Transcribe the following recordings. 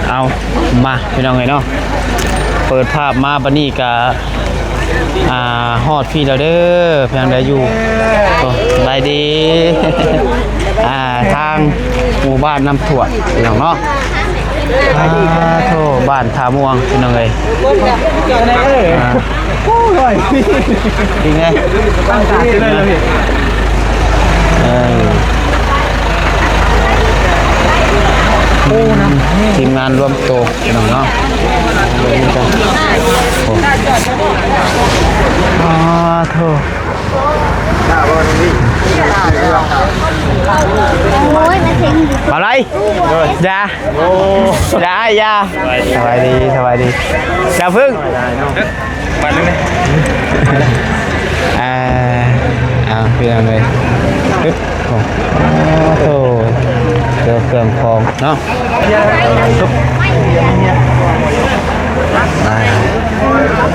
ເອົາ ມາ ພີ່ນ້ອງເອີຍເນາະ ເປີດພາບມາບັດນີ້ກະ ອ່າ ຮອດພີ້ແລ້ວເດີ ເປັນຈັ່ງໃດຢູ່ ໂອ້ ສະບາຍດີ ອ່າ ທາງໝູ່ບ້ານນ້ຳຖ້ວມ ພີ່ນ້ອງເນາະ ອ່າ ໂທ້ ບ້ານທ່າມ່ວງ ພີ່ນ້ອງເອີຍ ອ່າ ໂອ້ຍ ອີກແນ່ ຕັ້ງຕາຊິເລີຍ ເອີ ໂອ້ ນະ ທີມງານລວມໂຕ ພີ່ນ້ອງເນາະ ໂອ້ ອ້າໂທ້ ໂອ້ຍ ມາເສັງ ບໍ່ໄດ້ ຢ່າ ໂອ້ ຢ່າ ຢ່າ ສະບາຍດີ ສະບາຍດີ ຢ່າເພິ່ງ ມາເລີຍ ເອີ ເອົາ ພີ່ນ້ອງເອີຍ ປຶບ ໂອ້ ໂອ້ໂຫ ເຄື່ອງຂອງເນາະ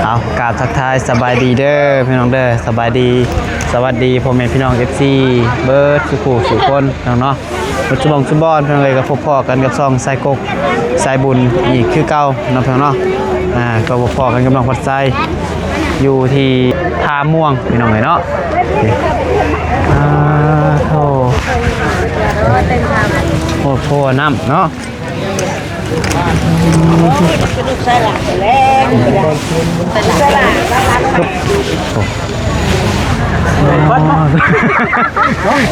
ເອົາ ກາບທັກທາຍສະບາຍດີເດີ ພີ່ນ້ອງເດີ ສະບາຍດີ ສະຫວັດດີພໍ່ແມ່ພີ່ນ້ອງ ເອັຟຊີ ເບິດສູ່ຜູ້ສູ່ຄົນເນາະ ເບິດຊຸມໝ່ອງຊຸມບ່ອນ ພີ່ນ້ອງເອີຍ ກໍພົບພໍ້ກັນກັບຊ່ອງສາຍກົກສາຍບຸນອີກຄືເກົ່າເນາະ ພີ່ນ້ອງເນາະ ອ່າ ກໍພົບພໍ້ກັນກັບນ້ອງພັດໄຊ ຢູ່ທີ່ທ່າມ່ວງ ພີ່ນ້ອງເອີຍເນາະ ອ່າ ໂທ້ ໂອ້ໂຫ ນ້ຳເນາະ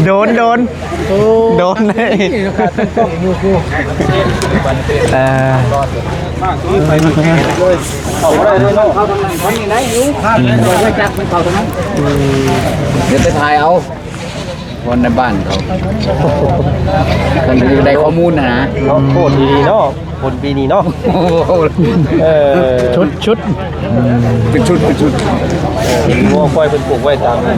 ໂດນ ໂດນ ໂດນເລີຍ ເອີ ດຽວໄປຖ່າຍເອົາ ຄົນໃນບ້ານເຂົາ ເພິ່ນໄດ້ຂໍ້ມູນນະ ເນາະ ໂຄດດີເນາະ ຄົນປີນີ້ເນາະ ເອີ ຊຸດ ຊຸດ ເປັນຊຸດ ເປັນຊຸດ ເອີ ງົວຄວາຍເພິ່ນປູກໄວ້ຕາມ ນີ້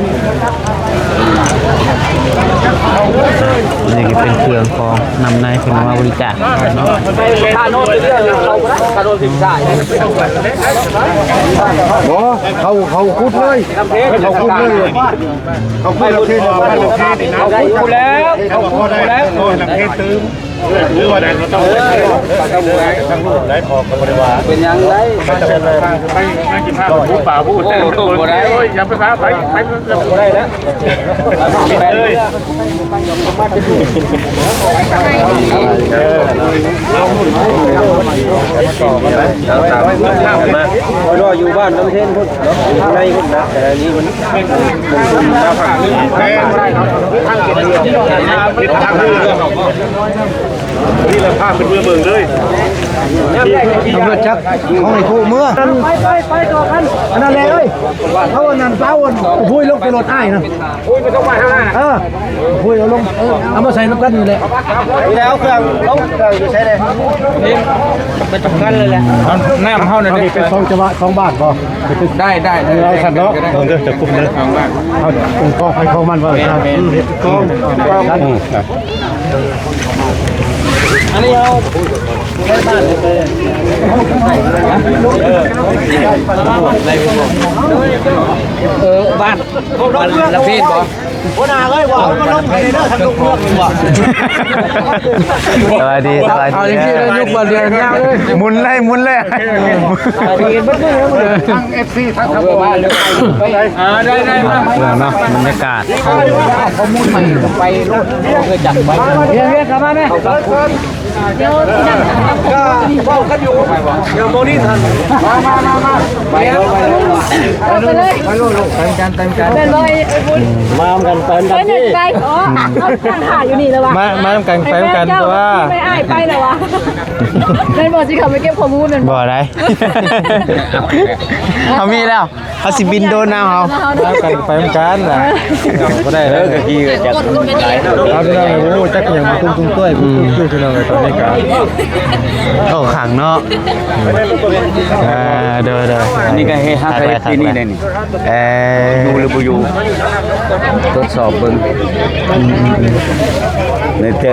ກໍເປັນເຄື່ອງຂອງນ້ຳໃນເພິ່ນມາບໍລິຈາກເນາະ ບໍ່ ເຂົາ ເຂົາຂຸດເລີຍ ເຂົາຂຸດເລີຍ ເຂົາຂຸດແລ້ວເທລົງມາ ເຂົາຂຸດແລ້ວ ເຂົາຂຸດແລ້ວ ເອີ ຫຼືວ່າໃດກໍຕ້ອງໄດ້ ທາງລູກໄດ້ ພໍ່ກໍບໍ່ໄດ້ວ່າ ເປັນຫຍັງໄດ້ ໄປ ໄປກິນຂ້າວ ຜູ້ປ່າຜູ້ ໂອ້ ຕົກບໍ່ໄດ້ ໂອ້ຍ ຢ່າໄປຫາໃຜ ໄປ ຕົກບໍ່ໄດ້ແລ້ວ ໄປເລີຍ ລອຢູ່ບ້ານນ້ຳເພັນພຸ້ນເນາະ ຢູ່ໃນພຸ້ນນະ ແຕ່ອັນນີ້ມັນ ນີ້ລະພາເປັນເມືອເບິ່ງເລີຍ ຕຳຫຼວດຈັບຂອງໄອ້ຜູ້ເມືອ ໄປ ໄປ ໄປຕໍ່ກັນ ອັນນັ້ນແຫຼະເອີຍ ເອົາອັນນັ້ນ ເອົາອັນ ໂອ້ຍ ລົງໄປລົດອ້າຍນະ ໂອ້ຍ ໄປສົ່ງໄປທາງນັ້ນ ເອີ ໂອ້ຍ ເອົາລົງ ເອີ ເອົາມາໃສ່ນຳກັນນີ້ແຫຼະ ນີ້ແຫຼະ ເອົາເຄື່ອງລົງ ເຄື່ອງຢູ່ໃສແດ່ ນີ້ໄປຈຳກັນເລີຍແຫຼະ ນ້ຳເຮົານີ້ເປັນສອງຈັງຫວະ ສອງບາດບໍ່? ໄດ້ ໄດ້ ໄດ້ ເອົາຊັ້ນເນາະ ເອີ ຈະກຸມເດີ ເອົາຂອງໃຜຂອງມັນວ່າຊັ້ນ ເຮັດກອງ ອັນນີ້ເຮົາ ເອີ ບ້ານ ບ້ານລະເພດບໍ່? ຫົວໜ້າເອີຍ ວ່າເຮົາມາລົງໄປເດີ ທາງລູກເມືອງວ່າ ສະບາຍດີ ສະບາຍດີ ເອົາຈັ່ງຊີ້ນະ ຍົກບາດເດຍຍາວເລີຍ ໝຸນເລີຍ ໝຸນເລີຍ ສະບາຍດີເບິດມື້ເລີຍ ທັງເອັຟຊີ ທັງ ເອີ ມາເລີຍ ອ່າ ໄດ້ ໄດ້ ມາ ເນາະ ບັນຍາກາດ ຂໍ້ມູນໃໝ່ໄປໂລດ ເພື່ອຈັດໄປ ເຮັດ ເຮັດ ເຂົ້າມາແມ່ ດຽວຊິນັ່ງ ກໍເວົ້າກັນຢູ່ ດຽວໂມນີ້ທັນ ມາ ມາ ມາ ມາ ໄປເລີຍ ໄປເລີຍ ໄປເລີຍ ໄປນຳກັນ ໄປນຳກັນ ແມ່ນບໍ່ ໄອ້ບຸນ ມານຳກັນ ໄປນຳກັນ ໄປ ໄປ ອໍ ເຮົານັ່ງຖ້າຢູ່ນີ້ແລ້ວວ່າ ມາ ມານຳກັນ ໄປນຳກັນ ແມ່ນເຈົ້າ ແຕ່ວ່າ ໄປອ້າຍໄປແລ້ວວ່າ ແມ່ນບໍ່ ຊິເຂົ້າໄປເກັບຂໍ້ມູນແມ່ນບໍ່ ບໍ່ໄດ້ ເຮົາມີແລ້ວ ເຮົາຊິບິນໂດຣນນຳເຮົາ ມານຳກັນໄປນຳກັນນະ ບໍ່ໄດ້ເດີ ກະກີກະຈັກ ເອົາ ພີ່ນ້ອງ ໂອ້ ຈັກຫຍັງຕຸ້ມຕຸ້ມຕ້ວຍ ຕຸ້ມຕຸ້ມ ພີ່ນ້ອງ ຕອນນີ້ກະ ໂອ້ ຂັງເນາະ. ອ່າ ໂດຍໆ ອັນນີ້ກໍເຮັດ ຫາກເຮັດປີນີ້ໄດ້ນີ້ ເອີ ຢູ່ຫຼືບໍ່ຢູ່ ທົດສອບເບິ່ງ. ອືມ ໃນແຕ່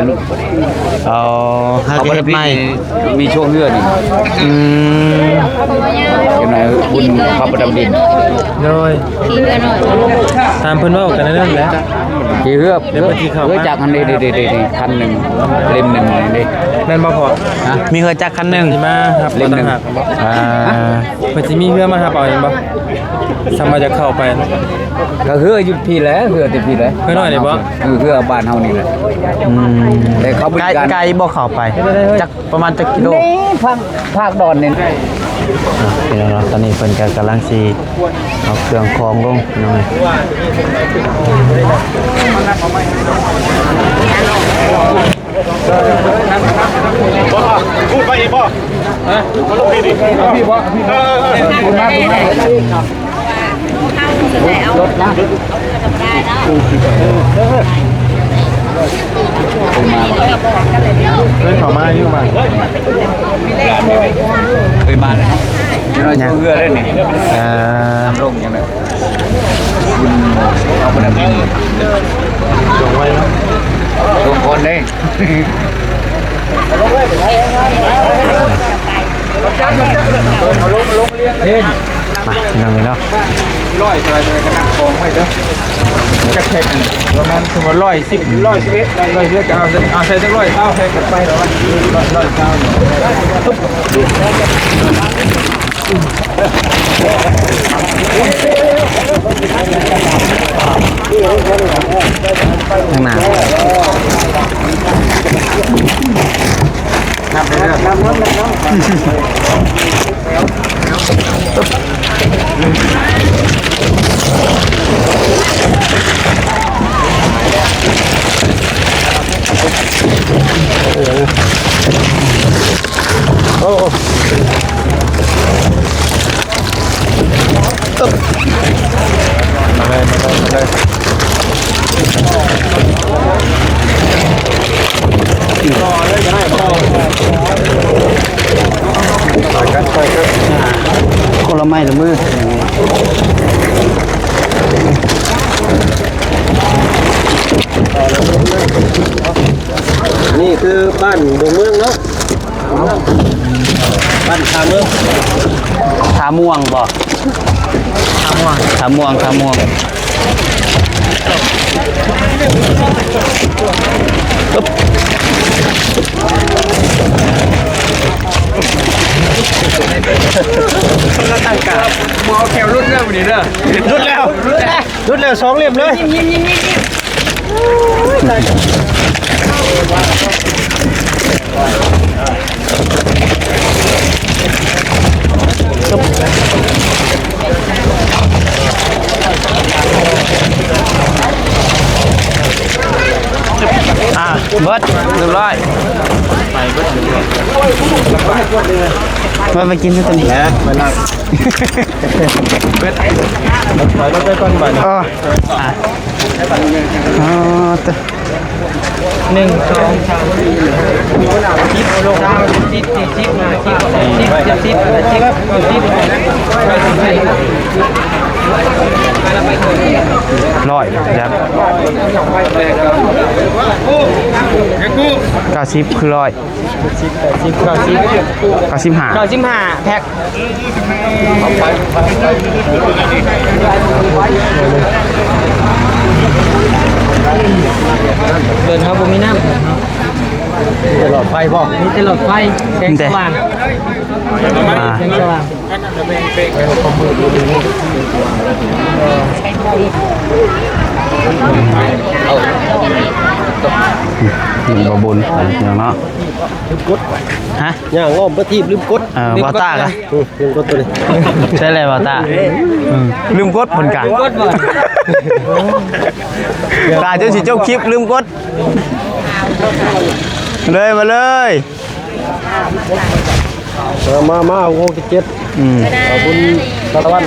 ເອົາ ຫາກເຮັດໃໝ່ ມີຊ່ວງເຮືອນີ້. ອືມ ຈັ່ງໃດບຸນພະປະດຳດິນ. ໂດຍ ຂີ່ເຮືອໜ້ອຍ ຕາມເພິ່ນເວົ້າກັນນັ້ນແຫຼະ. ຂີ່ເຮືອ ເຮືອ ເຮືອຈັກຫັ້ນເດ້ ຄັນໜຶ່ງ ເຫຼັ້ມໜຶ່ງເດ້. ແມ່ນບໍ່ພໍ່? ຮະ? ມີເຮືອຈັກຄັນໜຶ່ງ ຊິມາຮັບເຫຼັ້ມໜຶ່ງ ຕ່າງຫາກບໍ່? ອ່າ ເພິ່ນຊິມີເຮືອມາຮັບເອົາແມ່ນບໍ່? ສາມາດຈະເຂົ້າໄປ ກໍເຮືອຢູ່ພີ້ແຫຼະ ເຮືອແຕ່ພີ້ແຫຼະ. ເຮືອນ້ອຍນີ້ບໍ່? ເອີ ເຮືອບ້ານເຮົານີ້ແຫຼະ. ອືມ ແຕ່ເຂົາບໍລິການ ໄກ ໄກບໍ່ເຂົ້າໄປ? ຈັກ ປະມານຈັກກິໂລ? ນີ້ພາກ ພາກດອນນີ້. ອ່ະ ພີ່ນ້ອງເນາະ ຕອນນີ້ເພິ່ນກໍກຳລັງຊິເອົາເຄື່ອງຂອງລົງ ພີ່ນ້ອງເອີຍ. ພຸ້ນໄປອີກບໍ່? ຮະ? ລົງພີ້ນີ້ ເອົາພີ້ບໍ່? ເອີ ເອີ ເອີ ພຸ້ນມາ ພຸ້ນມາ. ເຄີຍເຂົ້າມາຢູ່ບ້ານ? ເຄີຍມາແລ້ວ ເຮືອເດ້ນີ້. ເອີ ນ້ຳລົງຈັ່ງໃດ? ເອົາໄປນຳ ລົງໄວເນາະ ລົງກ່ອນເດ້. ມາ ພີ່ນ້ອງເອີຍເນາະ ຮ້ອຍເທົ່າໃດກໍນັບຂອງໄວ້ເດີ. ຈັກແພັກ ປະມານ ສົມມຸດ ຮ້ອຍສິບ ຮ້ອຍສິບເອັດ ຮ້ອຍສິບເອັດ ກໍເອົາ ເອົາໃສ່ຈັກຮ້ອຍຊາວແພັກກັນໄປ ຮ້ອຍຊາວ. ຂ້າງໜ້າ ນັບເດີ ນັບ ນັບ ນັບ ນັບ. ໂອ້ ມາເລີຍ ມາເລີຍ ມາເລີຍ. ຄົນລະໄມ້ລະມື. ນີ້ຄືບ້ານດອນເມືອງເນາະ. ບ້ານທ່າເມືອງ ທ່າມ່ວງບໍ່? ທ່າມ່ວງ ທ່າມ່ວງ ທ່າມ່ວງ. ຄົນລະຕັ້ງການ ບໍ່ເອົາແຂ້ວຫຼຸດເດີມື້ນີ້ເດີ. ຫຼຸດແລ້ວ ຫຼຸດແລ້ວ ຫຼຸດແລ້ວ ສອງເຫຼັ້ມເລີຍ. ອ່າ ເບິດ ຮຽບຮ້ອຍ ໄປເບິດ ເບິດ ໄປກິນຕົວນີ້ ເບິດ ຖອຍລົງໄປກ່ອນບາດນີ້. ອໍ ອ່າ ອໍ ຕະ ໜຶ່ງ ສອງ ສາມ ສີ່ ຫ້າ ຫົກ ເຈັດ ແປດ ເກົ້າ ສິບ ສິບ ສິບ ສິບ ສິບ ສິບ ສິບ ສິບ ສິບ ສິບ ສິບ ສິບ ຮ້ອຍ ເກົ້າສິບ ຄືຮ້ອຍ ເກົ້າສິບ ເກົ້າສິບຫ້າ ເກົ້າສິບຫ້າແພັກ. ເດີ່ນເຮົາບໍ່ມີນ້ຳ ມີແຕ່ຫຼອດໄຟບໍ່? ມີແຕ່ຫຼອດໄຟ ແສງສະຫວ່າງ ອ່າ ແສງສະຫວ່າງ. ເອົາ ບຸນບໍ່ບຸນ ພີ່ນ້ອງເນາະ. ລືມກົດ ຮະ? ຍ່າງອ້ອມປະທີບລືມກົດ. ເອີ ບ່າວຕາກະ ເອີ ລືມກົດຕົວນີ້ ໃຊ່ແລ້ວບ່າວຕາ ເອີ ລືມກົດເພິ່ນກະ ລືມກົດບໍ່? ຕາຈົນຊິຈົບຄລິບລືມກົດ ເລີຍ ມາເລີຍ ມາ ມາ ຫົກ ເຈັດ ອືມ ຂອບຄຸນສາລະວັນ.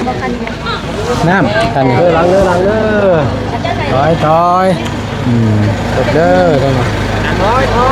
ນ້ຳ ທາງນີ້ ເດີ ຫຼັງເດີ ຫຼັງເດີ ຖອຍ ຖອຍ ອືມ ເດີ ຖອຍ ຖອ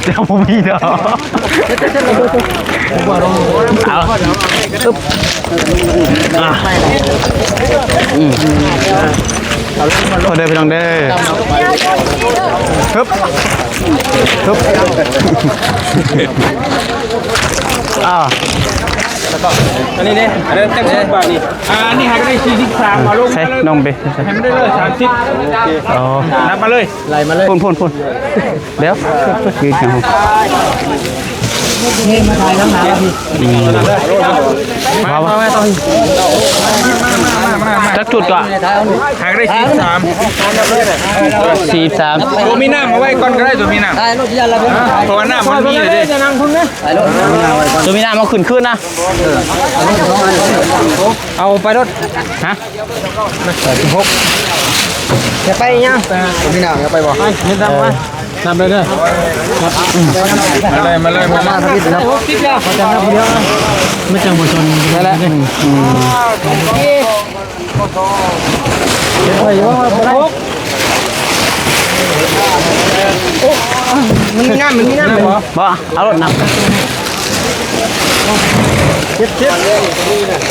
ເຈົ້າບໍ່ມີດອກ. ເອົາ ອຶບ ອ່າ ອືມ ຂໍເດີພີ່ນ້ອງເດີ. ຮຶບ ຮຶບ ອ່າ ອັນນີ້ເດ້ ອັນນັ້ນຈັກສິບບາດນີ້. ອ່າ ອັນນີ້ໃຫ້ກໍໄດ້ສີ່ສິບສາມ ເອົາລົງ ໃສ່ ມາເລີຍ ນ້ອງເບ ໃສ່ ໃຫ້ມັນໄດ້ເລີຍສາມສິບ. ອໍ ນັບມາເລີຍ ໄລ່ມາເລີຍ ພຸ້ນໆໆ ດຽວ ຢືນຫຍັງ ນີ້ມາຖ່າຍທາງໜ້າພີ່ ອືມ ມາ ມາ ມາ ມາ ຈັກຈຸດກໍ ຫາກໄດ້ສີ່ສິບສາມ ສີ່ສິບສາມ ຕົວມີນ້ຳເອົາໄວ້ກ່ອນກໍໄດ້ ຕົວມີນ້ຳ ເພາະວ່ານ້ຳມັນມີເດ້ ຕົວມີນ້ຳເອົາຂຶ້ນຄືນນະ ເອົາໄປໂລດ ຮະ ສິບຫົກ ຈະໄປຫຍັງ ມີນ້ຳຈະໄປບໍ່ ເຮັດນ້ຳມາ ເອີ ນ້ຳເລີຍເດີ ມາເລີຍ ມາເລີຍ ມາ ມາທຳອິດເນາະ ເອົາຈັງນັບຜູ້ດຽວ ມັນຈັ່ງບໍ່ຊົນ ນັ້ນແຫຼະ ອືມ ເຮັດໄດ້ຢູ່ບໍ່ ບໍ່ໄດ້ ມັນມີນ້ຳ ມັນມີນ້ຳບໍ່? ບໍ່ ເອົາໂລດນ້ຳ ເຈັດ ເຈັດ ເ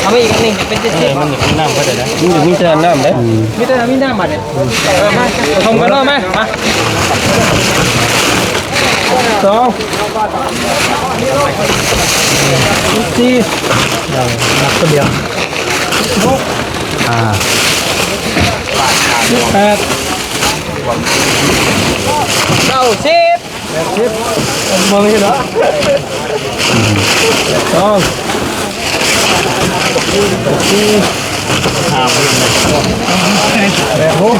ອົາມາອີກອັນໜຶ່ງ ເປັນເຈັດສິບ ເອີ ມັນມີນ້ຳບໍ່ໄດ້ນະ ມັນມີແຕ່ນ້ຳເດ້ ອືມ ມີແຕ່ນ້ຳ ມີນ້ຳບາດນີ້ ເອີ ມາ ປະຖົມກັນເນາະ ມາ ມາ ສອງ ສີ່ ເອີ ນັບຄົນດຽວ ຫ້າ ແປດ ເກົ້າສິບ ແປດສິບ ບໍ່ມີເນາະ ສອງ ສີ່ ຫ້າ ແປດ ຫົກ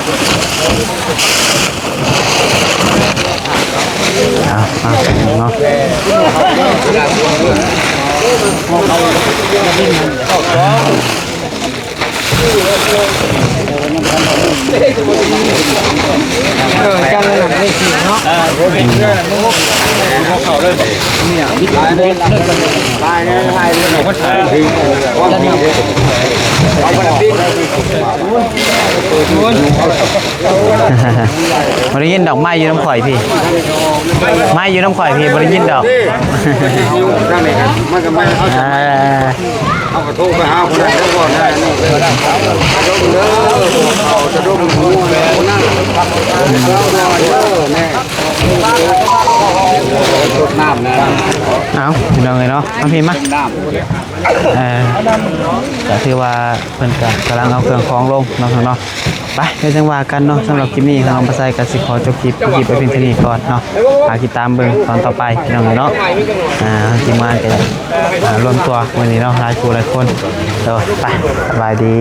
ເອົາ ເອົາ ເນາະ ເອີ ຈັງນັ້ນເດ້ເນາະ ເອີ ເຂົ້າເລີຍ ບໍ່ໄດ້ຍິນດອກ ໄມ້ຢູ່ນຳຂ້ອຍພີ້ ໄມ້ຢູ່ນຳຂ້ອຍພີ້ ບໍ່ໄດ້ຍິນດອກ ເອີ ເຮົາກໍໂທໄປຫາຜູ້ນັ້ນ ເຂົາກໍໄດ້ ສະດົງເດີ ເຂົາສະດົງຫູ ຜູ້ນັ້ນ ເອົາ ພີ່ນ້ອງເອີຍເນາະ ມາພີ້ມາ ເອີ ກໍຖືວ່າເພິ່ນກໍກຳລັງເອົາເຄື່ອງຂອງລົງເນາະ ເນາະ. ໄປ ດຽວຈັ່ງວ່າກັນເນາະ ສຳລັບຄລິບນີ້ ທາງນ້ອງປາໄຊກໍຊິຂໍຈົບຄລິບ ຄລິບໄວ້ພຽງເທົ່ານີ້ກ່ອນເນາະ ຝາກຕິດຕາມເບິ່ງຕອນຕໍ່ໄປພີ່ນ້ອງເອີຍເນາະ ອ່າ ທີມງານກໍ ອ່າ ລວມຕົວມື້ນີ້ເນາະ ຫຼາຍຜູ້ຫຼາຍຄົນ ໂດຍ ໄປ ສະບາຍດີ.